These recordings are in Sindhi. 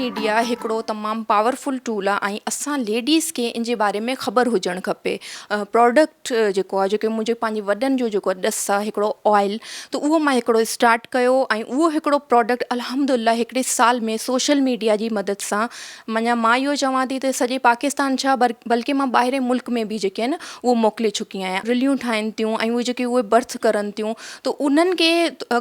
ميڊيا هڪڙو تمام پاورفل ٽول آ ۽ اسان ليڊيز کي ان جي باري ۾ خبر هجڻ کپي پراڊڪٽ جيڪو آ جيڪي منهنجي پنهنجي وڏن جو جيڪو ڏس آ هڪڙو آئل ته اهو مان هڪڙو اسٽارٽ ڪيو ۽ اهو هڪڙو پراڊڪٽ الحمد الله هڪڙي سال ۾ سوشل ميڊيا جي مدد سان معنيٰ مان اهو چوان ٿي ته سڄي پاڪستان ڇا بلڪه مان ٻاهرين ملڪ ۾ به جيڪي آهن اهو موڪلي چڪي آهيان رليون ٺاهن ٿيون ۽ اهي جيڪي اهي برٿ ڪرن ٿيون ته انهن کي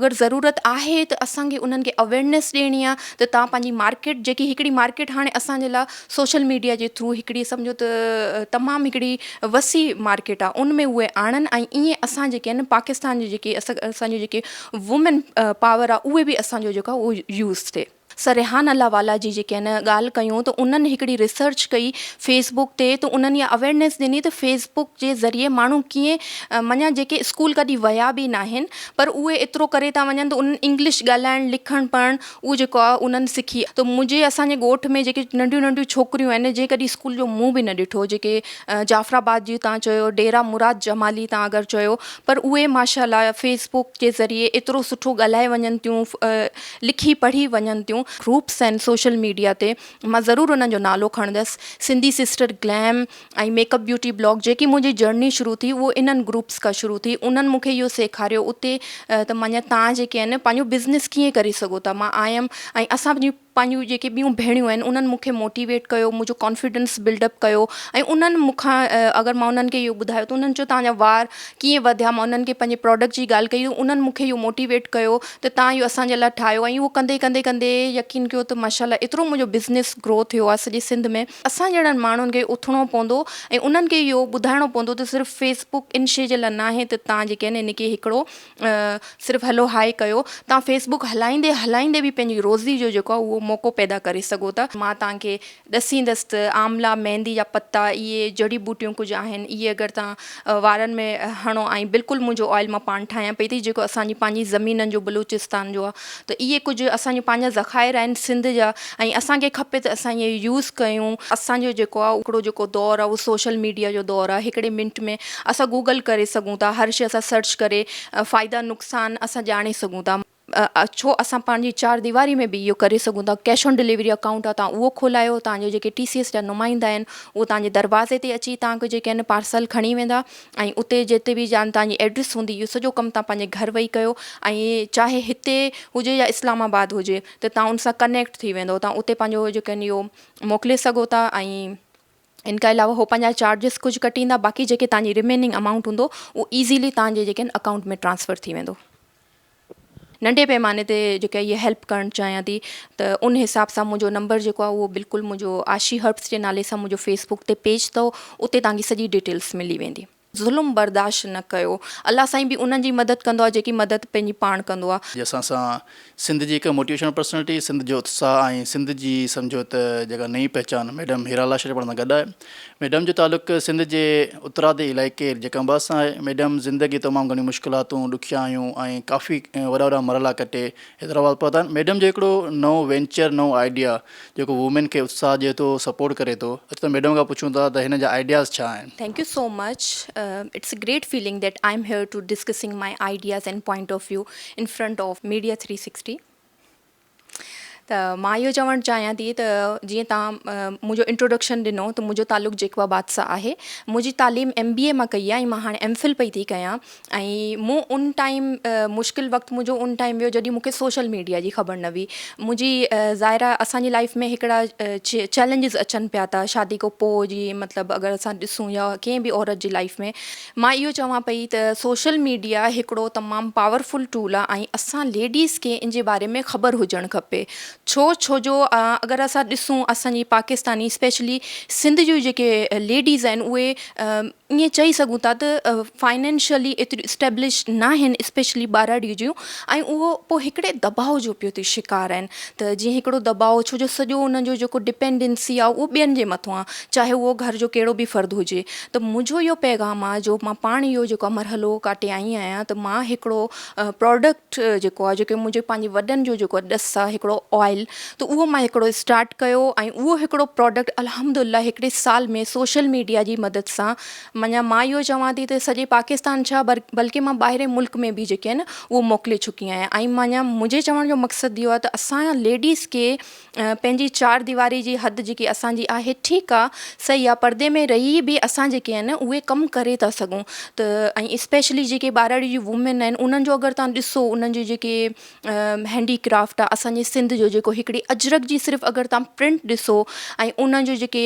اگر ضرورت آهي ته اسان کي انهن کي اويئرنيس ڏيڻي آهي ته توهان پنهنجي مارڪيٽ جيڪي هڪڙي مارڪيٽ هاڻي اسان جي لاء سوشل ميڊيا جي ٿرو هڪڙي سمجهو ته تمام هڪڙي وسيع مارڪيٽ آهي ان ۾ اهي آڻن ۽ ائين اسان جيڪي آهن پاڪستان جي جيڪي اسان جي جيڪي وومين پاور آهي اهي به اسان جو جيڪو آهي اهو يوز ٿئي. سر ريحان الله والا جي جيڪي آهن ڳالهه ڪيون ته انهن هڪڙي ريسرچ ڪئي فيس بڪ تي ته انهن اها اويئرنيس ڏني ته فيس بڪ جي ذريعي ماڻهو ڪيئن معنيٰ جيڪي اسڪول ڪڏهن ويا به ناهن پر اهي ايترو ڪري ٿا وڃن ته انهن انگلش ڳالهائڻ لکڻ پڙهڻ اهو جيڪو آهي انهن سکي ته منهنجي اسان جي ڳوٺ ۾ جيڪي ننڍيون ننڍيون ڇوڪريون آهن جنهن ڪڏهن اسڪول جو منهن به نه ڏٺو جيڪي جعفر آباد جي تان چيو ڊيرا مراد جمالي تان اگر چيو پر اهي ماشاء الله فيس بڪ جي ذريعي ايترو سٺو ڳالهائي وڃن ٿيون لکي پڙهي وڃن ٿيون. گروپس آهن سوشل ميڊيا تي مان ضرور انهن جو نالو کڻندس Sindhi sister glam ۽ make up beauty blog جيڪي منهنجي جرني شروع ٿي اهو انهن گروپس کان شروع ٿي انهن مون کي اهو سيکاريو اتي ته معنيٰ توهان جيڪي آهن پنهنجو بزنس ڪيئن ڪري سگهو ٿا مان آيم ۽ اسان جون پنهنجون جيڪي ٻيون ڀيڻيون آهن انهن مون کي موٽيويٽ ڪيو منهنجو ڪانفيڊنس بلڊ اپ ڪيو ۽ انهن مون کان اگر مان انهن کي اهو ٻڌايو ته انهن چيو توهان جا وار ڪيئن وڌيا مان انهن کي پنهنجي پراڊڪٽ جي ڳالهه ڪئي انهن مون کي اهو موٽيويٽ ڪيو ته توهان اهو اسان جي لاء ٺاهيو ۽ اهو ڪندي ڪندي ڪندي يقين ڪيو ته ماشاء الله ايترو منهنجو بزنس گرو ٿيو آهي سڄي سنڌ ۾ اسان جهڙن ماڻهن کي اٿڻو پوندو ۽ انهن کي اهو ٻڌائڻو پوندو ته صرف فيس بڪ ان شي جي لاء ناهي ته توهان جيڪي آهن ان کي هڪڙو صرف هلو هاء ڪيو توهان فيس بڪ هلائيندي هلائيندي به پنهنجي روزي جو جيڪو آهي اهو موقعو پيدا ڪري سگهو ٿا مان توهان کي ڏسيندس ته آملا، ميندي جا پتا، اهي جڙي ٻوٽيون ڪجهه آهن، اهي اگر توهان وارن ۾ هڻو ۽ بلڪل منهنجو آئل مان پاڻ ٺاهيان پئي ٿي جيڪو اسان جي پنهنجي زمينن جو بلوچستان جو آهي ته اهي ڪجهه اسان جا پنهنجا ذخائر آهن سنڌ جا ۽ اسان کي کپي ته اسان اهي يوز ڪيون. اسان جو جيڪو آهي هڪڙو جيڪو دور آهي اهو سوشل ميڊيا جو دور آهي هڪڙي منٽ ۾ اسان گوگل ڪري سگهون ٿا هر شي اسان سرچ ڪري فائدا نقصان اسان ڄاڻي سگهون ٿا. ڇو اسان پنهنجي چار ديواري ۾ به اهو ڪري سگهون ٿا ڪيش آن ڊليوري اڪائونٽ آهي توهان اهو کولايو توهان جو جيڪي ٽي سي ايس جا نمائندا آهن اهو توهان جي دروازي تي اچي توهان کي جيڪي آهن پارسل کڻي ويندا ۽ اتي جتي به جان توهان جي ايڊريس هوندي اهو سڄو ڪم توهان پنهنجي گهر ويهي ڪيو ۽ چاهي هتي هجي يا اسلام آباد هجي ته توهان ان سان ڪنيڪٽ ٿي ويندو توهان اتي پنهنجو جيڪي آهن اهو موڪلي سگهو ٿا ۽ ان کان علاوه هو پنهنجا چارجز ڪجهه ڪٽيندا باقي جيڪي توهان جي ريميننگ امائونٽ هوندو اهو ايزيلي توهان جي جيڪي آهن اڪائونٽ ۾ ٽرانسفر ٿي ويندو. ننڍي پيماني تي جيڪا هي هيلپ ڪرڻ چاهيان ٿي ته ان حساب سان منهنجو نمبر جيڪو آهي اهو بلڪل منهنجو آشي هربس جي نالي سان منهنجو فيس بڪ تي پيج اٿو اتي توهان کي سڄي ڊيٽيلس ملي ويندي. ظلم برداشت نه ڪيو. الله سائين به انهن جي مدد ڪندو آهي جيڪي مدد پنهنجي پاڻ ڪندو آهي. جي اسان سان سنڌ جي هڪ موٽيويشنل پرسنالٽي، سنڌ جو اتساهه ۽ سنڌ جي سمجهو ته جيڪا نئين پهچان ميڊم هيرا لاشاري پاڻ سان گڏ آهي. ميڊم جو تعلق سنڌ جي اترادي علائقي جيڪب آباد سان آهي. ميڊم زندگي تمام گهڻيون مشڪلاتون، ڏکيائيون ۽ ڪافي وڏا وڏا مرحلا ڪٽي حيدرآباد پهتا آهن. ميڊم جو هڪڙو نئون وينچر، نئون آئيڊيا جيڪو وومين کي اتساهه ڏئي ٿو، سپورٽ ڪري ٿو. اچو ته ميڊم کان پڇون ٿا ته هن جا آئيڊياز ڇا آهن. Thank you so much it's a great feeling that I am here to discussing my ideas and point of view in front of media 360 ته مان اهو چوڻ چاهيان ٿي ته جيئن توهان منهنجو انٽروڊڪشن ڏنو ته منهنجو تعلق جيڪب آباد سان آهي منهنجي تعليم ايم بي اي مان ڪئي آهي ۽ مان هاڻي ايم فل پئي ٿي ڪيان ۽ مون ان ٽائيم مشڪل وقت منهنجو ان ٽائيم ويو جڏهن مون کي سوشل ميڊيا جي خبر نه هئي منهنجي ظاهر آهي اسان جي لائيف ۾ هڪڙا چئلينجز اچن پيا ٿا شادي کان پوء جي مطلب اگر اسان ڏسون يا ڪنهن به عورت جي لائيف ۾ مان اهو چوان پئي ته سوشل ميڊيا هڪڙو تمام پاورفل ٽول آهي ۽ اسان ليڊيز کي ان جي باري ۾ خبر هجڻ کپي ڇو ڇو جو اگر اسان ڏسون اسان جي پاڪستاني اسپيشلي سنڌ جون جيڪي ليڊيز آهن اهي ائين چئي سگهون ٿا ته فائنينشلي ايتريون اسٽيبلش ناهن اسپيشلي ٻهراڙي جون ۽ اهو پوء هڪڙي دٻاء جو پيو ٿي شڪار آهن ته جيئن هڪڙو دٻاء ڇو جو سڄو انهن جو جيڪو ڊپينڊنسي آهي اهو ٻين جي مٿو آهي چاهي اهو گهر جو ڪهڙو به فرد هجي ته منهنجو اهو پيغام آهي جو مان پاڻ اهو جيڪو آهي مرحلو ڪاٽي آئي آهيان ته مان هڪڙو پراڊڪٽ جيڪو آهي جيڪي منهنجي پنهنجي وڏن جو جيڪو ڏس آهي هڪڙو آئل ته اهو مان هڪڙو اسٽارٽ ڪيو ۽ اهو هڪڙو پراڊڪٽ الحمد الله هڪڙي سال ۾ سوشل ميڊيا جي مدد سان معنيٰ مان اهو چوان ٿي ته سڄي پاڪستان ڇا بلڪه مان ٻاهرين ملڪ ۾ به جيڪي آهن اهو موڪلي چڪي آهيان ۽ معنيٰ منهنجي چوڻ جو مقصد اهو آهي ته اسان ليڊيز کي پنهنجي چار ديواري جي حد جيڪي اسان جي آهي ٺيڪ آ صحيح آ پردي ۾ رهي به اسان جيڪي آهن اهي ڪم ڪري ٿا سگهون ته ۽ اسپيشلي جيڪي ٻهراڙي جون وومين آهن انهن جو اگر توهان ڏسو انهن جي جيڪي هينڊي ڪرافٽ آ اسان جي سنڌ جو جيڪو هڪڙي اجرڪ جي صرف اگر توهان پرنٽ ڏسو ۽ انهن جو جيڪي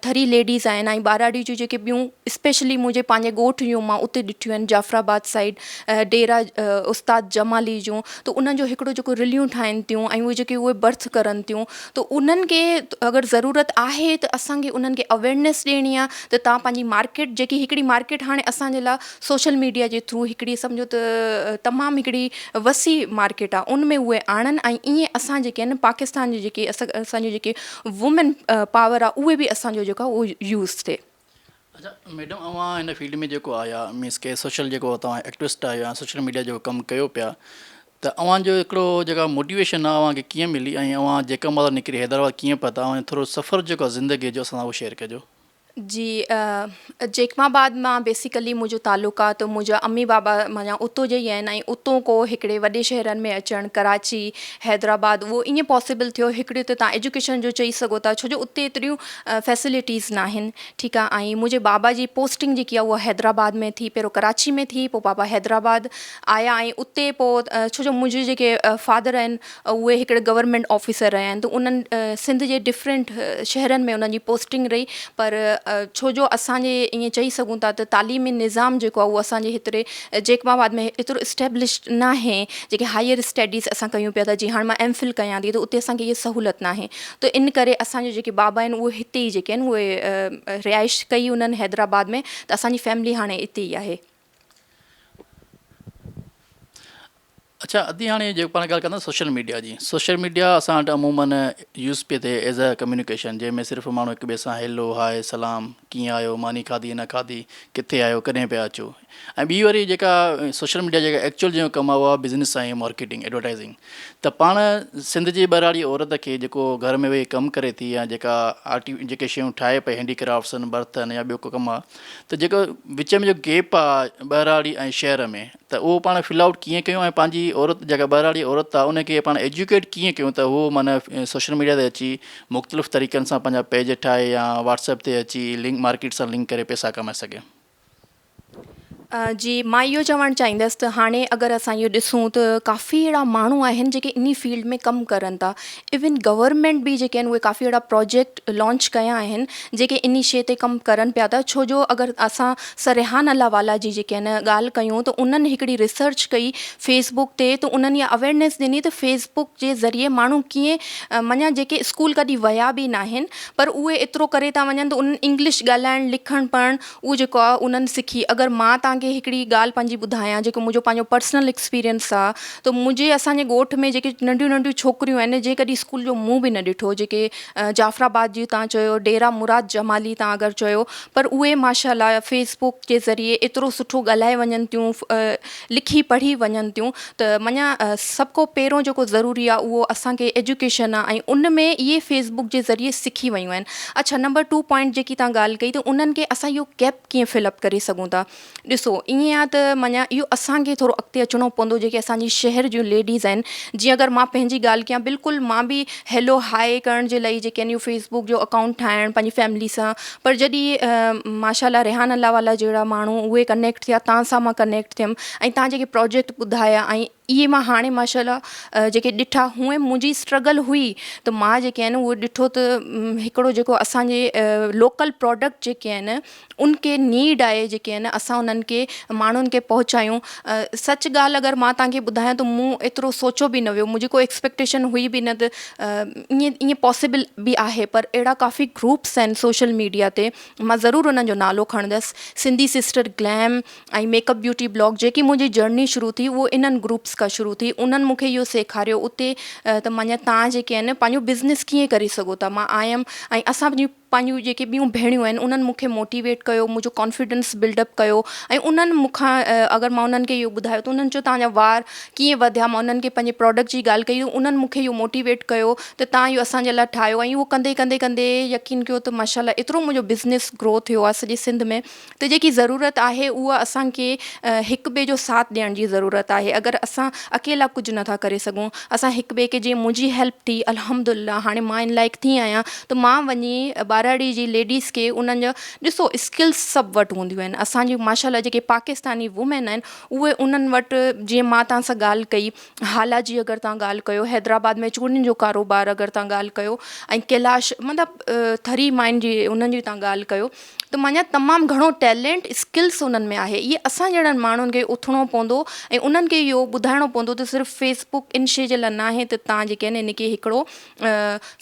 ٿري ليڊيز آهن ۽ ٻهراڙي جون جيڪي ٻيون اسپيشلي منهنجي پنهنجي ڳوٺ جون مان اتي ڏٺيون آهن جعفر آباد سائيڊ ڊيرا استاد جمالي جون ته انهن جو هڪڙو جيڪو رليون ٺاهن ٿيون ۽ اهي جيڪي اهي برٿ ڪرن ٿيون ته انهن کي اگر ضرورت آهي ته اسان کي انهن کي اويئرنيس ڏيڻي آهي ته توهان پنهنجي مارڪيٽ جيڪي هڪڙي مارڪيٽ هاڻي اسان جي لاء سوشل ميڊيا جي ٿرو هڪڙي سمجهو ته تمام هڪڙي وسيع مارڪيٽ آهي ان ۾ اهي آڻن ۽ ائين اسان جيڪي آهن پاڪستان جي جيڪي اسان جي جيڪي وومين پاور آهي اهي به اسان جو جيڪو آهي اهو يوز ٿئي. اڇا ميڊم اوهان هن فيلڊ ۾ جيڪو آيا مينس ڪي سوشل جيڪو توهان ايڪٽوسٽ آهيو يا سوشل ميڊيا جو ڪم ڪيو پيا ته اوهان جو هڪڙو جيڪا موٽيويشن آهي اوهان کي ڪيئن ملي ۽ اوهان جيڪب آباد نڪري حيدرآباد ڪيئن پهتا اوهان جو ٿورو سفر جيڪو آهي زندگي جو اسان سان اهو شيئر ڪجو. جي جيڪب آباد مان بيسيڪلي منهنجو تعلق آهي ته منهنجا امي بابا معنيٰ اتو جا ئي آهن ۽ اتو ڪو هڪڙي وڏي شهرن ۾ اچڻ ڪراچي حيدرآباد اهو ائين پاسيبل ٿيو هڪڙي ته تان ايجوڪيشن جو چئي سگهو ٿا ڇو جو اتي ايتريون فيسلٽيز ناهن ٺيڪ آ ۽ منهنجي بابا جي پوسٽنگ جيڪي آ اها حيدرآباد ۾ ٿي پهريون ڪراچي ۾ ٿي پوء بابا حيدرآباد آيا ۽ اتي پوء ڇو جو منهنجي جيڪي فادر آهن اهي هڪڙي گورنمينٽ آفيسر رهيا آهن ته انهن سنڌ جي ڊفرنٽ شهرن ۾ انهن جي پوسٽنگ رهي پر ڇو جو اسان جي ائين چئي سگهون ٿا ته تعليمي نظام جيڪو آ اهو اسان جي هتڙي جيڪب آباد ۾ ايترو اسٽيبلشڊ ناهي جيڪي هائير اسٽڊيز اسان ڪيون پيا ٿا جيئن هاڻي مان ايم فل ڪيان ٿي ته اتي اسان کي اها سهولت ناهي ته ان ڪري اسان جا جيڪي بابا آهن اهي هتي ئي جيڪي آهن اهي رهائش ڪئي انهن حيدرآباد ۾ ته اسان جي فيملي هاڻي اتي ئي آهي. اڇا ادي هاڻي جيڪو پاڻ ڳالهه ڪندا سوشل ميڊيا جي سوشل ميڊيا اسان وٽ عمومن يوز پئي ٿئي ايز اي ڪميونيڪيشن جنهن ۾ صرف ماڻهو هڪ ٻئي سان هيلو هاء سلام ڪيئن آهيو ماني کاڌي نه کاڌي ڪٿي آهيو ڪڏهن پيا اچو ۽ ٻي وري جيڪا سوشل ميڊيا جيڪا ايڪچوئل جنهن جو ڪم آهي اها بزنس آهي مارڪيٽنگ ايڊورٽائزنگ ته پاڻ سنڌ جي ٻهراڙي عورت کي جيڪو گهر ۾ ويهي ڪم ڪري ٿي يا جيڪا آرٽي جيڪي شيون ٺاهي پئي هينڊي ڪرافٽس آهن برٿ آهن يا ٻيو ڪو ڪم آهي ته جيڪو وچ ۾ جو گيپ آهي ٻهراڙي ۽ شهر ۾ ته اهو پاڻ فل آئوٽ ڪيئن ڪيون ۽ پنهنجي عورت جيڪا ٻهراڙي عورت آهي ان کي پاڻ ايجوڪيٽ ڪيئن ڪيون ته هو معنيٰ سوشل ميڊيا تي اچي مختلف طريقن سان پنهنجا پيج ٺاهي يا واٽس ايپ تي اچي لنڪ مارڪيٽ سان لنڪ ڪري پئسا ڪمائي سگهي. جي مان اهو چوڻ چاهيندس ته هاڻي اگر اسان اهو ڏسون ته ڪافي اهڙا ماڻهو آهن جيڪي انهي فيلڊ ۾ ڪم ڪرن ٿا ايون گورنمينٽ به جيڪي آهن اهي ڪافي اهڙا پروجيڪٽ لانچ ڪيا آهن جيڪي انهي شي تي ڪم ڪرن پيا ٿا ڇو جو اگر اسان سر ريحان الله والا جي جيڪي آهن ڳالهه ڪيون ته انهن هڪڙي ريسرچ ڪئي فيس بڪ تي ته انهن اها اويئرنيس ڏني ته فيس بڪ جي ذريعي ماڻهو ڪيئن معنيٰ جيڪي اسڪول ڪڏهن ويا به ناهن پر اهي ايترو ڪري ٿا وڃن ته انهن انگلش ڳالهائڻ لکڻ پڙهڻ اهو جيڪو آ انهن سکي اگر مان توهان کي هڪڙي ڳالهه پنهنجي ٻڌايان جيڪو منهنجو پنهنجو پرسنل ايڪسپيرينس آ ته منهنجي اسان جي ڳوٺ ۾ جيڪي ننڍيون ننڍيون ڇوڪريون آهن جنهن ڪڏهن اسڪول جو منهن به نه ڏٺو جيڪي جعفر آباد جي توهان چيو ڊيرا مراد جمالي توهان اگر چيو پر اهي ماشاء الله فيس بڪ جي ذريعي ايترو سٺو ڳالهائي وڃن ٿيون لکي پڙهي وڃن ٿيون ته معنيٰ سڀ کان پهريون جيڪو ضروري آ اهو اسان کي ايجوڪيشن آ ۽ ان ۾ اهي فيس بڪ جي ذريعي سکي ويون آهن اڇا نمبر ٽو پوائنٽ جيڪي توهان ڳالهه ڪئي ته انهن کي اسان اهو گيپ ڪيئن فل اپ ڪري سگهون ٿا ڏسو ائين آ ته معنيٰ اهو اسان کي ٿورو اڳتي اچڻو پوندو جيڪي اسان جي شهر جون ليڊيز آهن جيئن اگر مان پنهنجي ڳالهه ڪيان بلڪل مان به هيلو هاء ڪرڻ جي لاء جيڪي آهن اهو فيس بڪ جو اڪائونٽ ٺاهڻ پنهنجي فيملي سان پر جڏهن ماشاء الله ريحان الله والا جهڙا ماڻهو اهي ڪنيڪٽ ٿيا توهان سان مان ڪنيڪٽ ٿيم ۽ توهان جيڪي پروجيڪٽ ٻڌايا ۽ اهي مان هاڻي ماشاء الله جيڪي ڏٺا هونئن منهنجي اسٽرگل هئي ته مان جيڪي آهن اهي ڏٺو ته هڪڙو جيڪو اسان جي لوڪل پراڊڪٽ جيڪي آهن ان کي نيڊ آهي جيڪي آهن اسان انهن کي ماڻهن کي پهچايون سچ ڳالهه اگر مان توهان کي ٻڌايان ته مون ايترو سوچيو به نه ويو منهنجي ڪو ايڪسپيڪٽيشن هئي به نه ته ائين ائين پاسيبل به آهي پر اهڙا ڪافي گروپس آهن سوشل ميڊيا تي مان ضرور انهن جو نالو کڻندس Sindhi sister glam ۽ make up beauty blog جيڪي منهنجي جرني شروع ٿي اهو انهن گروپس کان شروع ٿي انهن مون کي اهو سيکاريو اتي ته معنيٰ توهان جيڪي آهن پنهنجو بزنس ڪيئن ڪري سگهو ٿا مان آيم ۽ اسان پنهنجي پنهنجون جيڪي ٻيون ڀيڻيون آهن انهن مون کي موٽيويٽ ڪيو منهنجو ڪانفيڊنس بلڊ اپ ڪيو ۽ انهن مون کان اگر مان انهن کي اهو ٻڌايو ته انهن چيو توهان جا وار ڪيئن وڌيا مان انهن کي پنهنجي پراڊڪٽ جي ڳالهه ڪئي انهن مون کي اهو موٽيويٽ ڪيو ته توهان اهو اسان جي لاء ٺاهيو ۽ اهو ڪندي ڪندي ڪندي يقين ڪيو ته ماشاء الله ايترو منهنجو بزنس گرو ٿيو آهي سڄي سنڌ ۾ ته جيڪي ضرورت آهي اها اسان کي هڪ ٻئي جو ساٿ ڏيڻ جي ضرورت آهي اگر اسان اڪيلا ڪجهه نٿا ڪري سگهون اسان هڪ ٻئي کي جيئن منهنجي هيلپ ٿي الحمد لله هاڻي مان ان لائق ٿي آهيان ته مان وڃي ٻهراڙي جي ليڊيز کي انهن جا ڏسو اسڪلس سڀ وٽ هونديون آهن اسان جي ماشاء الله جيڪي پاڪستاني وومين آهن اهي انهن وٽ جيئن مان توهان سان ڳالهه ڪئي هالا جي اگر توهان ڳالهه ڪيو حيدرآباد ۾ چوڙين جو ڪاروبار اگر توهان ڳالهه ڪيو ۽ ڪيلاش مطلب ٿري مائن جي انهن جي توهان ڳالهه ڪيو ته معنيٰ تمام گهڻو ٽيلنٽ اسڪلس انهن ۾ آهي اهي اسان جهڙن ماڻهن کي اٿڻو پوندو ۽ انهن کي اهو ٻڌائڻو پوندو ته صرف فيس بڪ ان شي جي لاء ناهي ته تان جيڪي آهن ان کي هڪڙو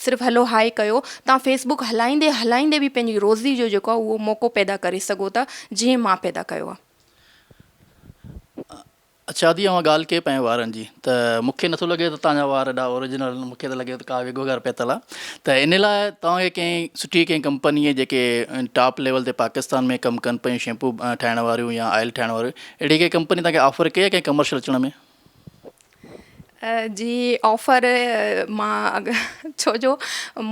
صرف هلو هاء ڪيو تان فيس بڪ هلائيندي هلائيندي به پنهنجي روزي جو جيڪو آهي اهو موقعو پيدا ڪري سگهو ٿا جيئن مان پيدا ڪيو آهي. اڇا ادي اوهان ڳالهه ڪئي پنهنجي وارن جي ته مون کي نٿو لڳي ته توهان جا وار ايڏا اوريجنل آهن مون کي ته لڳي ٿو ڪا وگ وغيره پيتل آهي ته ان لاء توهان کي ڪنهن سٺي ڪنهن ڪمپني جيڪي ٽاپ ليول تي پاڪستان ۾ ڪم ڪن پيون شيمپو ٺاهڻ واريون يا آئل ٺاهڻ واريون اهڙي ڪنهن ڪمپني توهان کي آفر ڪئي آهي ڪنهن ڪمرشل اچڻ ۾؟ جي آفر مان اڳ ڇو جو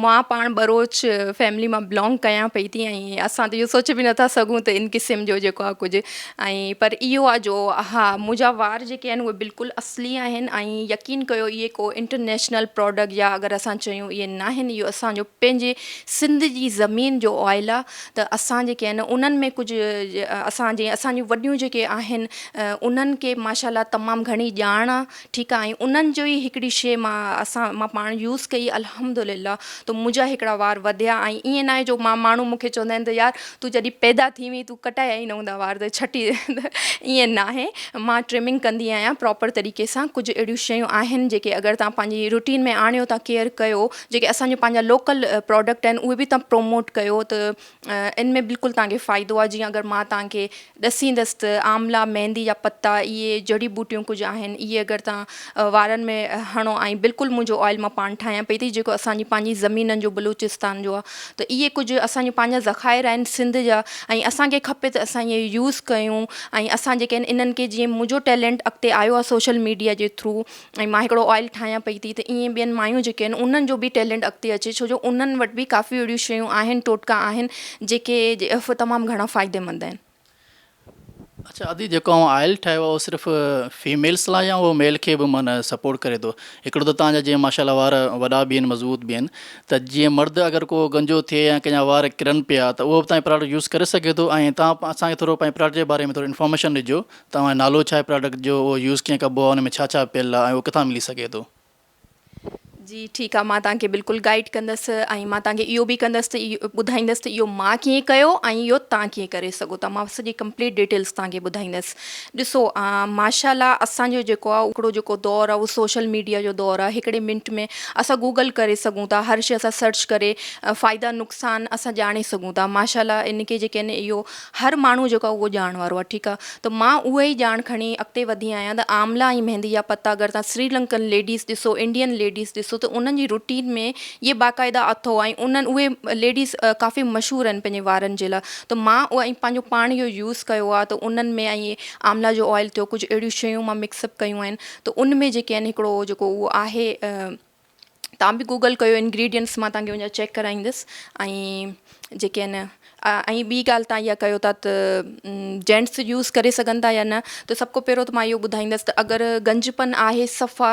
مان پاڻ ٻروچ فيملي مان بلانگ ڪيان پئي ٿي ۽ اسان ته اهو سوچي به نٿا سگهون ته ان قسم جو جيڪو آهي ڪجهه ۽ پر اهو آهي جو ها منهنجا وار جيڪي آهن اهي بلڪل اصلي آهن ۽ يقين ڪيو اهي ڪو انٽرنيشنل پراڊڪٽ يا اگر اسان چيون اهي ناهن اهو اسانجو پنهنجي سنڌ جي زمين جو آئل آهي ته اسان جيڪي آهن انهن ۾ ڪجهه اسان جي اسانجون وڏيون جيڪي آهن انهن کي ماشاء الله تمام گهڻي ڄاڻ آ ٺيڪ آ ۽ انهن جو ئي هڪڙي شي مان اسان مان پاڻ يوز ڪئي الحمد لله ته منهنجا هڪڙا وار وڌيا ۽ ائين ناهي جو مان ماڻهو مون کي چوندا آهن ته يار تون جڏهن پيدا ٿي هئين تون ڪٽايا ئي نه هوندا وار ته ڇٽي ائين ناهي مان ٽرمنگ ڪندي آهيان پراپر طريقي سان ڪجهه اهڙيون شيون آهن جيڪي اگر توهان پنهنجي روٽين ۾ آڻيو ٿا ڪيئر ڪيو جيڪي اسان جو پنهنجا لوڪل پراڊڪٽ آهن اهي به توهان پروموٽ ڪيو ته ان ۾ بلڪل توهان کي فائدو آهي جيئن اگر مان توهان کي ڏسيندس ته آملا، ميندي جا پتا، اهي جڙي ٻوٽيون ڪجهه آهن، اهي اگر توهان وارن ۾ هڻو ۽ بلڪل منهنجو آئل مان پاڻ ٺاهيان پئي ٿي جيڪو اسان جي پنهنجي زمينن جو بلوچستان جو آهي ته اهي ڪجهه اسان جا پنهنجا ذخائر آهن سنڌ جا ۽ اسان کي کپي ته اسان اهي يوز ڪيون ۽ اسان جيڪي آهن انهن کي جيئن منهنجو ٽيلنٽ اڳتي آيو آهي سوشل ميڊيا جي ٿرو ۽ مان هڪڙو آئل ٺاهيان پئي ٿي ته ائين ٻين مايون جيڪي آهن انهن جو به ٽيلنٽ اڳتي اچي ڇو جو انهن وٽ به ڪافي اهڙيون شيون آهن ٽوٽڪا آهن جيڪي تمام گهڻا فائديمند آهن. اڇا ادي جيڪو اوهان آئل ٺاهيو آهي اهو صرف فيميلس لاء يا اهو ميل کي به معنيٰ سپورٽ ڪري ٿو هڪڙو ته توهان جا جيئن ماشاء الله وار وڏا به آهن مضبوط به آهن ته جيئن مرد اگر ڪو گنجو ٿئي يا ڪنهن جا وار ڪرن پيا ته اهو به توهان جي پراڊڪٽ يوز ڪري سگهي ٿو ۽ توهان اسان کي ٿورو پنهنجي پراڊڪٽ جي باري ۾ ٿورو انفارميشن ڏجو توهان جو نالو ڇا آهي پراڊڪٽ جو اهو يوز ڪيئن ڪبو آهي ان ۾ ڇا ڇا پيل آهي ۽ اهو ڪٿان ملي سگهي ٿو. جي ٺيڪ آهي مان توهان کي بلڪل گائيڊ ڪندس ۽ مان توهان کي اهو به ڪندس ته ٻڌائيندس ته اهو مان ڪيئن ڪيو ۽ اهو توهان ڪيئن ڪري سگهو ٿا مان سڄي ڪمپليٽ ڊيٽيلس توهان کي ٻڌائيندس ڏسو ماشاء الله اسان جو جيڪو آهي هڪڙو جيڪو دور آهي اهو سوشل ميڊيا جو دور آهي هڪڙي منٽ ۾ اسان گوگل ڪري سگهون ٿا هر شي اسان سرچ ڪري فائدا نقصان اسان ڄاڻي سگهون ٿا ماشاء الله ان کي جيڪي آهن اهو هر ماڻهو جيڪو آهي اهو ڄاڻ وارو آهي ٺيڪ آهي ته مان اها ئي ڄاڻ کڻي اڳتي وڌي آهيان ته آملا ۽ مهندي جا پتا اگر توهان سري لنڪن ليڊيز ڏسو انڊين ليڊيز ڏسو ته انهن جي روٽين ۾ اهي باقاعده اٿو ۽ انهن اهي ليڊيز ڪافي مشهور آهن پنهنجي وارن جي لاء ته مان اها ۽ پنهنجو پاڻ اهو يوز ڪيو آهي ته انهن ۾ ۽ آملا جو آئل ٿيو ڪجهه اهڙيون شيون مان مڪس اپ ڪيون آهن ته ان ۾ جيڪي آهن هڪڙو جيڪو اهو آهي توهان به گوگل ڪيو انگريڊينٽس مان توهان کي ان جا چيڪ ڪرائيندس ۽ جيڪي آهن ۽ ٻي ڳالهه توهان اها ڪيو ٿا ته جينٽس يوز ڪري سگهن ٿا يا نه ته سڀ کان پهريون ته مان اهو ٻڌائيندس ته اگر گنجپن آهي صفا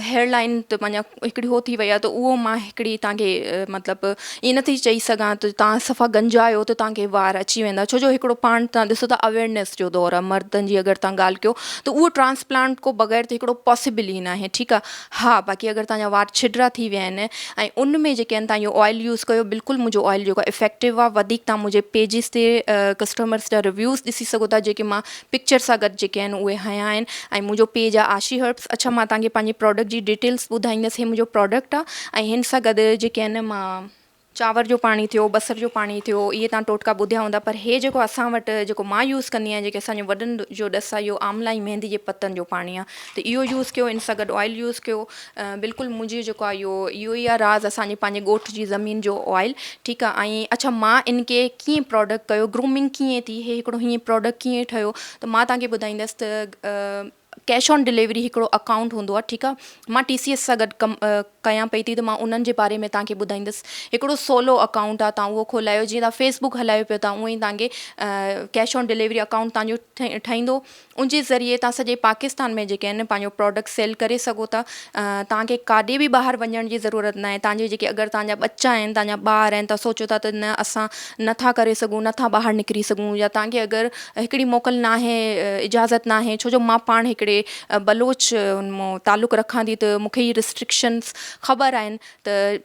هيئر لائن ته معنيٰ هڪڙي هو ٿي وئي آهي ته اهو مان هڪڙي توهان کي مطلب ائين نٿي چئي سگهان ته توهان صفا گنجا آهيو ته توهان کي وار اچي ويندا ڇو جو هڪڙو پاڻ توهان ڏسو ٿا اويئرنيس جو دور آهي مردن جي اگر توهان ڳالهه ڪيو ته اهو ٽرانسپلانٽ کو بغير ته هڪڙو پاسيبل ئي ناهي ٺيڪ آهي ها باقي اگر توهان جا وار ڇڊرا ٿي ويا آهن ۽ ان ۾ جيڪي آهن توهان اهو آئل يوز ڪيو بلڪل منهنجو آئل جيڪو آهي افيڪٽو آهي وڌيڪ توهان منهنجي پيجز تي ڪسٽمرس جا ريويوز ڏسي سگهو ٿا جيڪي مان پڪچر سان گڏ جيڪي آهن اهي هنيا آهن ۽ منهنجو پيج آهي آشي هربس اڇا مان توهان کي پنهنجي پراڊڪٽ جي ڊيٽيلس ٻڌائيندس هي منهنجو پراڊڪٽ آهي ۽ هن سان گڏ جيڪي آهن مان. چانور جو پاڻي ٿيو، بصر جو پاڻي ٿيو، اهي توهان ٽوٽڪا ٻڌيا هوندا پر هي جيڪو اسان وٽ جيڪو مان يوز ڪندي آهيان جيڪي اسان جي وڏن جو ڏس آهي اهو آملا ۽ مهندي جي پتن جو پاڻي آهي ته اهو يوز ڪيو ان سان گڏ آئل يوز ڪيو بلڪل منهنجي جيڪو آهي اهو اهو ئي آهي راز اسان جي پنهنجي ڳوٺ جي زمين جو آئل ٺيڪ آهي ۽ اڇا مان ان کي ڪيئن پراڊڪٽ ڪيو گرومنگ ڪيئن ٿي هي هڪڙو هيئن پراڊڪٽ ڪيئن ٺهيو ته مان توهان کي ٻڌائيندس ته ڪيش آن ڊليوري هڪڙو اڪائونٽ هوندو آهي ٺيڪ آهي مان ٽي سي ايس سان گڏ ڪم ڪيان پئي ٿي ته مان انهن جي باري ۾ توهان کي ٻڌائيندس هڪڙو سولو اڪائونٽ آهي توهان اهو کولايو جيئن توهان فيس بڪ هلايو پيو ٿا اونئن ئي توهان کي ڪيش آن ڊليوري اڪائونٽ توهان جو ٺهيندو ان جي ذريعي توهان سڄي پاڪستان ۾ جيڪي آهن پنهنجو پراڊڪٽ سيل ڪري سگهو ٿا توهان کي ڪاڏي به ٻاهر وڃڻ جي ضرورت ناهي توهان جي جيڪي اگر توهان جا ٻچا آهن توهان جا ٻار آهن توهان سوچو ٿا ته نه اسان نٿا ڪري سگهون نٿا ٻاهر نڪري سگهون يا توهان کي اگر هڪڙي موڪل ناهي اجازت ناهي ڇو جو مان پاڻ هڪڙي بلوچ ان مون تعلق رکان ٿي ته مون کي هي رسٽرڪشنس خبر آهن ته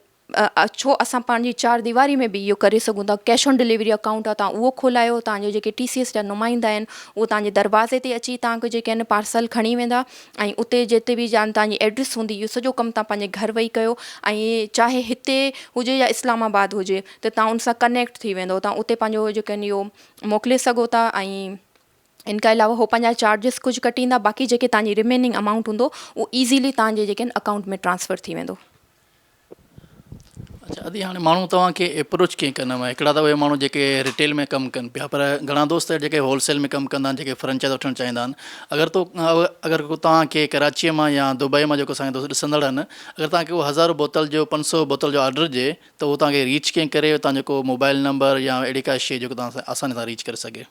ڇو اسان پنهنجي چار ديواري ۾ به اهو ڪري سگهون ٿا ڪيش آن ڊليوري اڪائونٽ آهي توهان اهو کولايو توهان جو جيڪي ٽي سي ايس جا نمائندا آهن اهو توهان جي دروازي تي اچي توهان کي جيڪي آهن پارسل کڻي ويندا ۽ اتي جتي به جان توهان جي ايڊريس هوندي اهو سڄو ڪم توهان پنهنجي گهر ويهي ڪيو ۽ چاهي هتي هجي يا اسلام آباد هجي ته توهان ان سان ڪنيڪٽ ٿي ويندو توهان اتي پنهنجو جيڪي آهن اهو موڪلي سگهو ٿا ۽ ان کان علاوه هو پنهنجا چارجز ڪجهه ڪٽيندا باقي جيڪي توهان جي ريميننگ امائونٽ هوندو اهو ايزيلي توهان جي جيڪي آهن اڪائونٽ ۾ ٽرانسفر ٿي ويندو. اڇا ادي هاڻي ماڻهو توهان کي اپروچ ڪيئن ڪندا هڪڙا ته اهي ماڻهو جيڪي ريٽيل ۾ ڪم ڪن پيا پر گهڻا دوست جيڪي هول سيل ۾ ڪم ڪندا آهن جيڪي فرنچائز وٺڻ چاهيندا آهن اگر تو اگر ڪو توهان کي ڪراچيء مان يا دبئي مان جيڪو اسان جا دوست ڏسندڙ آهن اگر توهان کي ڪو هزار بوتل جو 500 بوتل جو آرڊر ڏئي ته هو توهان کي ريچ ڪيئن ڪري توهان جو ڪو موبائل نمبر يا اهڙي ڪا شيء جيڪو توهان سان آساني سان ريچ ڪري سگهي.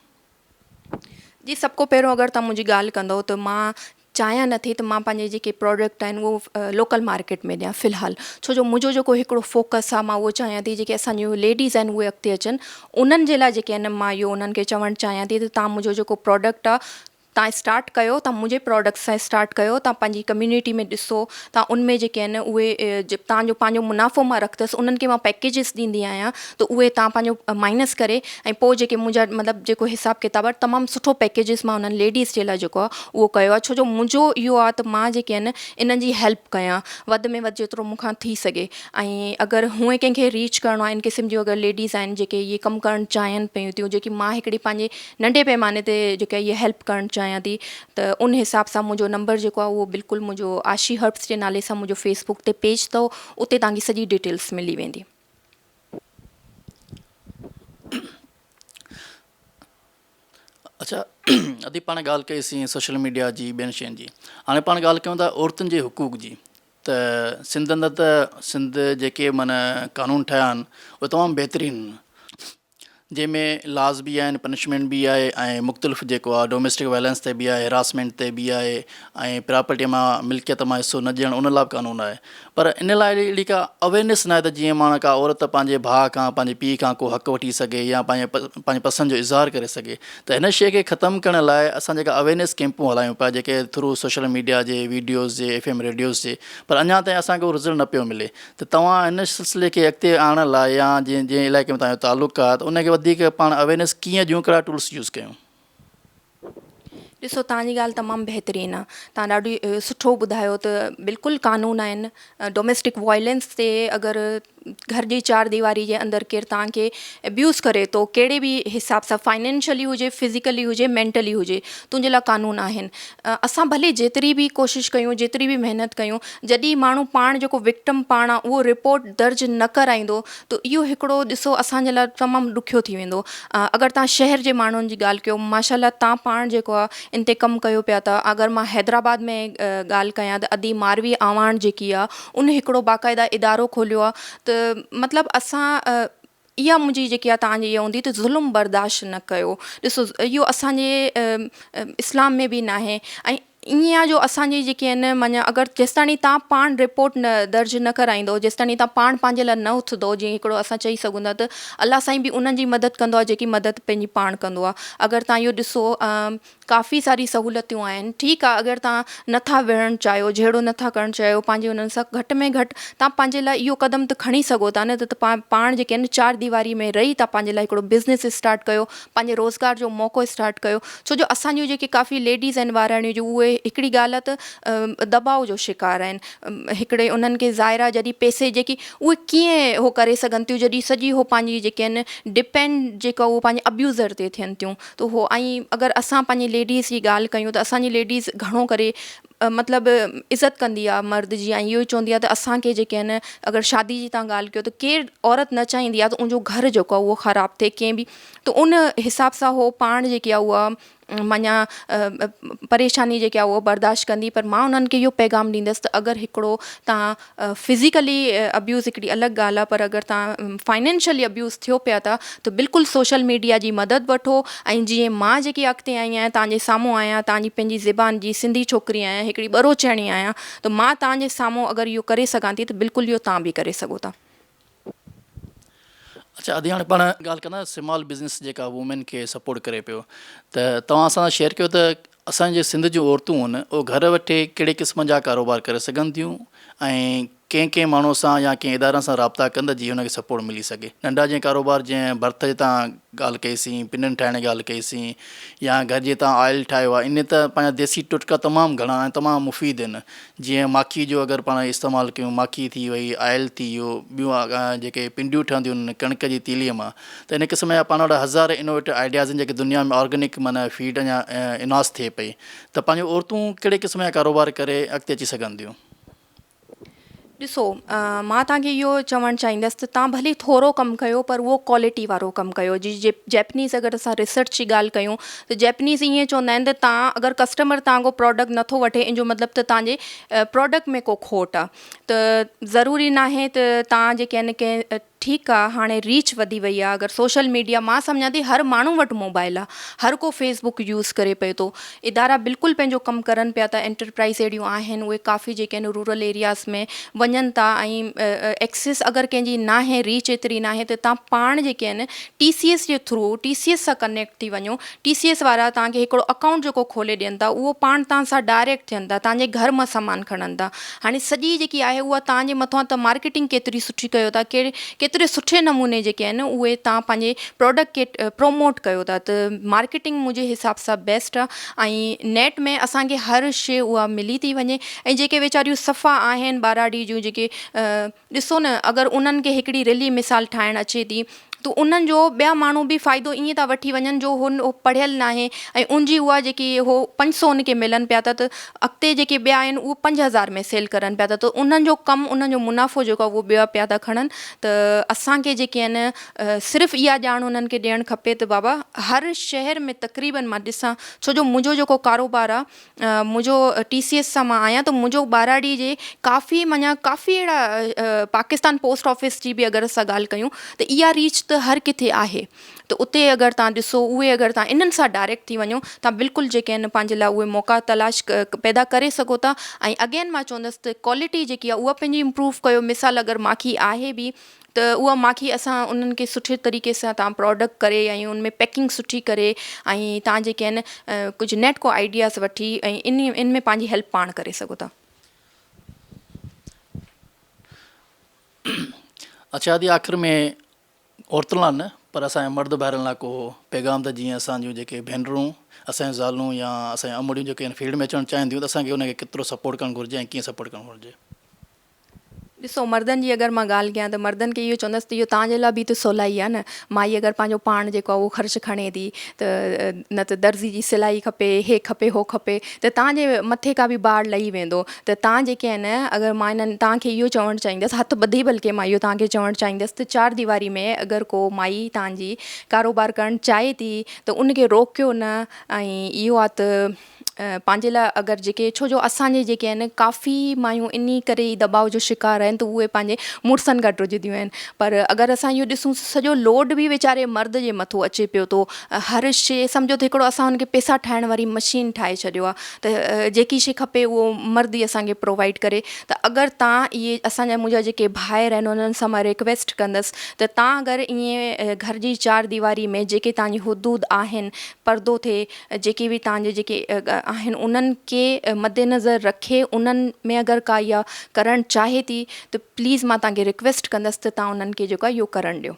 جي سڀ کان پهريون اگر توهان منهنجي ڳالهه ڪندو ته مان چاهيان نه ٿي ته مان پنهنجي جيڪي پراڊڪٽ آهن اهو لوڪل مارڪيٽ ۾ ڏيان في الحال ڇو جو منهنجو جيڪو هڪڙو فوڪس آهي مان اهو چاهيان ٿي جيڪي اسان جون ليڊيز آهن اهي اڳتي اچن انهن جي لاء جيڪي آهن مان اهو انهن کي چوڻ چاهيان ٿي ته توهان منهنجو جيڪو پراڊڪٽ آهي تان اسٽارٽ ڪيو تان منهنجي پراڊڪٽس سان اسٽارٽ ڪيو تان پنهنجي ڪميونٽي ۾ ڏسو تان ان ۾ جيڪي آهن اهي تان جو پنهنجو منافعو مان رکندس انهن کي مان پيڪيجز ڏيندي آهيان ته اهي تان پنهنجو مائنس ڪري ۽ پوء جيڪي منهنجا مطلب جيڪو حساب ڪتاب آهي تمام سٺو پيڪيجز مان انهن ليڊيز جي لاء جيڪو آهي اهو ڪيو آهي ڇو جو منهنجو اهو آهي ته مان جيڪي آهن انهن جي هيلپ ڪيان وڌ ۾ وڌ جيترو مون کان ٿي سگهي ۽ اگر هونئن ڪنهن کي ريچ ڪرڻو آهي ان قسم جون اگر ليڊيز آهن جيڪي اهي ڪم ڪرڻ چاهين پيون ٿيون جيڪي مان هڪڙي پنهنجي ننڍي پيماني تي جيڪا هيء هيلپ ڪرڻ چاهيان ٿي ته ان حساب سان منهنجو نمبر جيڪو آهي اهو بلڪل منهنجو آشي هربس جي نالي سان منهنجو فيس بڪ تي پيج اٿو اتي توهان کي سڄي ڊيٽيلس ملي ويندي. اڇا ادي پاڻ ڳالهه ڪئي سين سوشل ميڊيا جي ٻين شين جي هاڻي پاڻ ڳالهه ڪيون ٿا عورتن جي حقوق جي ته سنڌ اندر ته سنڌ جيڪي معنيٰ قانون ٺهيا آهن اهي تمام بهترين آهن جنهن ۾ لاز به آهن پنشمينٽ به آهي ۽ مختلف جيڪو آهي ڊوميسٽڪ وائلنس تي به آهي هراسمينٽ تي به آهي ۽ پراپرٽي مان ملڪيت مان حصو نه ڏيڻ ان لاء به قانون آهي پر ان لاء اهڙي ڪا اويرنيس ناهي ته جيئن ماڻهو ڪا عورت پنهنجي ڀاء کان پنهنجي پيء کان ڪو حق وٺي سگهي يا پنهنجي پنهنجي پسند جو اظهار ڪري سگهي ته هن شيء کي ختم ڪرڻ لاء اسان جيڪا اويرنيس ڪيمپون هلايون پيا جيڪي ٿرو سوشل ميڊيا جي ويڊيوز جي ايف ايم ريڊيوز جي پر اڃا تائين اسان کي اهو رزلٽ نه پيو ملي ته توهان ان سلسلي کي اڳتي آڻڻ لاء يا جنهن جنهن علائقي ۾ توهان جو تعلق آهي ته ان کي وڌيڪ پاڻ اويرنيس ڪيئن ڏيون ڪهڙا ٽولس يوز ڪيون. ڏسو توهان جي ڳالهه تمام بهترين آهي توهان ڏاڍي سٺو ٻڌايو ته بلڪل قانون آهن ڊوميسٽڪ وائلنس تي اگر گهر جي چار ديواري جي اندر ڪير توهان کي ابيوز ڪري ٿو ڪهڙي به حساب سان فائنينشلي هجي فزيڪلي هجي مينٽلي هجي تنهنجي لاء قانون آهن اسان ڀلي جيتري به ڪوشش ڪيون جيتري به محنت ڪيون جڏهن ماڻهو پاڻ جيڪو وڪٽم پاڻ آ اهو رپورٽ درج نه ڪرائيندو ته اهو هڪڙو ڏسو اسان جي لاء تمام ڏکيو ٿي ويندو اگر تان شهر جي ماڻهن جي ڳالهه ڪيو ماشاء الله تان پاڻ جيڪو آ ان تي ڪم ڪيو پيا ته اگر مان حيدرآباد ۾ ڳالهه ڪيان ته ادي ماروي اعواڻ جيڪي آ ان هڪڙو باقاعده ادارو کوليو آ ته مطلب اسان اها منهنجي جيڪي آهي توهان جي اها هوندي ته ظلم برداشت نه ڪيو ڏسو اهو اسان جي اسلام ۾ به ناهي ۽ ائين آهي جو اسان جي جيڪي آهن معنيٰ اگر جيستاڻي توهان پاڻ رپورٽ نه درج نه ڪرائيندو جيستاڻي توهان پاڻ پنهنجي لاء نه اٿندو جيئن هڪڙو اسان چئي سگهون ٿا ته الله سائين به انهن جي مدد ڪندو آهي جيڪي مدد پنهنجي پاڻ ڪندو آهي اگر توهان اهو ڏسو ڪافي ساري سهولتيون آهن ٺيڪ آهي اگر توهان نٿا وڙهڻ چاهيو جهيڙو نٿا ڪرڻ چاهيو پنهنجي انهن سان گهٽ ۾ گهٽ توهان پنهنجي لاء اهو قدم ته کڻي سگهو ٿا نه ته پاڻ جيڪي آهن چار ديواري ۾ رهي توهان پنهنجي لاء هڪڙو بزنس اسٽارٽ ڪيو پنهنجي روزگار جو موقعو اسٽارٽ ڪيو ڇو جو اسان جون جيڪي ڪافي ليڊيز آهن ٻاراڻيون جون اهي اهي هڪڙي ڳالهه آهي ته دٻاء جو شڪار آهن هڪڙي انهن کي ظاهر آهي جڏهن پئسي جيڪي اهي ڪيئن اهو ڪري سگهن ٿيون جڏهن سڄي هو پنهنجي جيڪي آهن ڊپينڊ جيڪا اهو پنهنجي ابيوزر تي ٿين ٿيون ته هو ۽ اگر اسان پنهنجي ليڊيز جي ڳالهه ڪيون ته اسان جي ليڊيز گهڻو ڪري مطلب عزت ڪندي آهي مرد جي ۽ اهو ئي چوندي آهي ته اسان کي جيڪي آهن اگر شادي جي تان ڳالهه ڪيو ته ڪير عورت نه چاهيندي آهي ته ان جو گهر جيڪو آهي اهو خراب ٿئي ڪنهن به ته ان حساب سان هو پاڻ جيڪي آهي اها معنيٰ پريشاني جيڪي آهي اها برداشت ڪندي پر مان انهن کي اهو پيغام ڏيندس ته اگر هڪڙو توهان فزيڪلي ابيوز هڪڙي الڳ ڳالهه آهي پر اگر توهان فائنينشلي ابيوز ٿيو پيا ٿا ته بلڪل سوشل ميڊيا جي مدد وٺو ۽ جيئن مان جيڪي اڳتي آئي آهيان توهان جي سامهون آهيان توهان جي پنهنجي زبان جي سنڌي ڇوڪري آهيان هڪڙي ٻروچياڻي آهيان ته مان توهان جي سامهون اگر اهو ڪري سگهان ٿي ته بلڪل اهو توهان به ڪري سگهو ٿا. اڇا ادي هاڻي پاڻ ڳالهه ڪندا سمال بزنس جيڪا وومين کي سپورٽ ڪري پيو ته توهان اسان سان شيئر ڪيو ته اسان جي سنڌ جون عورتون آهن اهي گهر ويٺي ڪهڙي قسم جا ڪاروبار ڪري سگهن ٿيون ۽ ڪنهن ڪنهن ماڻهو سان يا ڪنهن ادارن سان رابطا ڪن ته جيئن هن کي سپورٽ ملي سگهي ننڍا جيئن ڪاروبار جيئن ڀرت جي تان ڳالهه ڪئي سين پنن ٺاهڻ جي ڳالهه ڪئي سين يا گهر جي تان آئل ٺاهيو آهي ان ته پنهنجا ديسي ٽوٽڪا تمام گهڻا ۽ تمام مفيد آهن جيئن ماکي جو اگر پاڻ استعمال ڪيون ماکي ٿي وئي آئل ٿي ويو ٻيون جيڪي پنڊيون ٺهنديون آهن ڪڻڪ جي تيليء مان ته ان قسم جا پاڻ وٽ هزار انوويٽو آئيڊياز آهن جيڪي دنيا ۾ آرگينڪ معنيٰ فيڊ اڃا اناس ٿئي پئي ته پنهنجون عورتون ڪهڙي قسم جا ڪاروبار ڪري اڳتي اچي سگهن ٿيون. ڏسو مان توهان کي اهو چوڻ چاهيندس ته توهان ڀلي ٿورو ڪم ڪيو پر اهو ڪوالٽي وارو ڪم ڪيو جي جيپنيز اگر اسان ريسرچ جي ڳالهه ڪيون ته جيپنيز ائين چوندا آهن ته توهان اگر ڪسٽمر توهان کان پراڊڪٽ نٿو وٺي ان جو مطلب ته توهان جي پراڊڪٽ ۾ ڪو کوٽ آهي ته ضروري ناهي ته توهان جي ڪنهن نه ڪنهن ٺيڪ آ هاڻي ريچ وڌي وئي آ اگر سوشل ميڊيا مان سمجهان ٿي هر ماڻهو وٽ موبائل آ هر ڪو فيس بڪ يوز ڪري پئي ٿو ادارا بلڪل پنهنجو ڪم ڪرن پيا ٿا انٽرپرائز اهڙيون آهن اهي ڪافي جيڪي آهن رورل ايرياز ۾ وڃن ٿا ۽ ايڪسيس اگر ڪنهن جي ناهي ريچ ايتري ناهي ته تان پاڻ جيڪي آهن ٽي سي ايس جي ٿرو ٽي سي ايس سان ڪنيڪٽ ٿي وڃو ٽي سي ايس وارا توهان کي هڪڙو اڪائونٽ جيڪو کولي ڏين ٿا اهو پاڻ توهان سان ڊائريڪٽ ٿين ٿا توهان جي گهر مان سامان کڻن ٿا هاڻي سڄي جيڪي آهي اها توهان جي مٿان ته مارڪيٽنگ ڪيتري سٺي ڪيو ٿا ڪهڙي ڪيتري سٺي نموني جيڪي آهن اهي توهان پنهنجي پراڊڪٽ کي پروموٽ ڪيو ٿا ته مارڪيٽنگ منهنجي حساب سان بيسٽ آهي ۽ نيٽ ۾ اسان کي هر شي اها ملي ٿي وڃي ۽ جيڪي ويچاريون صفا آهن ٻهراڙي جون جيڪي ڏسو نه اگر انهن کي هڪڙي رلي مثال ٺاهڻ اچي ٿي ته انهن جو ٻيا ماڻهو به فائدو ائين ٿا وٺي وڃن جو هن هو پڙهيل ناهي ۽ ان جي اها جيڪي هو 500 ان کي ملن پيا ٿا ته اڳتي جيڪي ٻيا آهن اهو 5000 ۾ سيل ڪرن پيا ٿا ته انهن جو ڪم انهن جو منافعو جيڪو آهي اهو ٻيا پيا ٿا کڻن ته اسان کي جيڪي آهن صرف اها ڄاڻ انهن کي ڏيڻ کپي ته بابا هر شهر ۾ تقريبن مان ڏسان ڇو جو منهنجو جيڪو ڪاروبار آهي منهنجو ٽي سي ايس سان مان آهيان ته منهنجو ٻهراڙي جي ڪافي معنيٰ ڪافي اهڙا پاڪستان پوسٽ آفيس جي به اگر اسان ڳالهه ڪيون ته اها ريچ ته هر ڪٿي آهي ته اتي اگر توهان ڏسو اهي اگر توهان انهن سان ڊائريڪٽ ٿي وڃو توهان بلڪل جيڪي آهن پنهنجي لاء اهي موقعا تلاش پيدا ڪري سگهو ٿا ۽ اگين مان چوندس ته ڪوالٽي جيڪي آهي اها پنهنجي امپروو ڪيو مثال اگر ماکي آهي به ته اها ماکي اسان انهن کي سٺي طريقي سان تان پراڊڪٽ ڪري ۽ ان ۾ پيڪنگ سٺي ڪري ۽ تان جيڪي آهن ڪجهه نيٽ کو آئيڊياز وٺي ۽ ان ان ۾ پنهنجي هيلپ پاڻ ڪري سگهو ٿا. اڇا ادي آخر ۾ عورتن لاء نه پر اسان جي مرد ڀائرن لاء ڪو پيغام ته جيئن اسان جون جيڪي ڀينرون اسان جون زالون يا اسان جون امڙيون جيڪي ان فيلڊ ۾ اچڻ چاهين ٿيون ته اسان کي ان کي ڪيترو سپورٽ ڪرڻ گهرجي ۽ ڪيئن سپورٽ ڪرڻ گهرجي. ڏسو مردن جي اگر مان ڳالهه ڪيان ته مردن کي اهو چوندس ته اهو توهان جي لاء به ته سولائي آهي نه مائي اگر پنهنجو پاڻ جيڪو آهي اهو خرچ کڻي ٿي ته نه ته درزي جي سلائي کپي هي کپي هو کپي ته توهان جي مٿي کان به بار لهي ويندو ته توهان جيڪي آهن اگر مان انهن توهان کي اهو چوڻ چاهيندس هٿ ٻڌي بلڪه مان اهو توهان کي چوڻ چاهيندس ته چار ديواري ۾ اگر ڪو مائي توهان جي ڪاروبار ڪرڻ چاهي ٿي ته ان کي روڪيو نه ۽ اهو آهي ته پنهنجي لاء اگر جيڪي ڇو جو اسان جي جيڪي آهن ڪافي مايون انهي ڪري ئي دٻاء جو شڪار آهن ته اهي پنهنجي مڙسن کان ڊڄنديون آهن پر اگر اسان اهو ڏسون سڄو لوڊ به ويچاري مرد جي مٿو اچي پيو ٿو هر شي سمجهو ته هڪڙو اسان هن کي پيسا ٺاهڻ واري مشين ٺاهي ڇڏيو آهي ته جيڪي شي کپي اهو مرد ئي اسان کي پرووائيڊ ڪري ته اگر تان اهي اسان جا منهنجا جيڪي ڀائر آهن انهن سان مان ريڪويسٽ ڪندس ته تان اگر ائين گهر جي چار ديواري ۾ جيڪي تان جي حدود آهن پردو ٿئي جيڪي به توهان جي جيڪي آهن انهن کي مدنظر رکي انهن ۾ اگر ڪا اها ڪرڻ چاهي ٿي ته پليز مان توهان کي رڪويسٽ ڪندس ته توهان انهن کي جيڪو آهي اهو ڪرڻ ڏيو.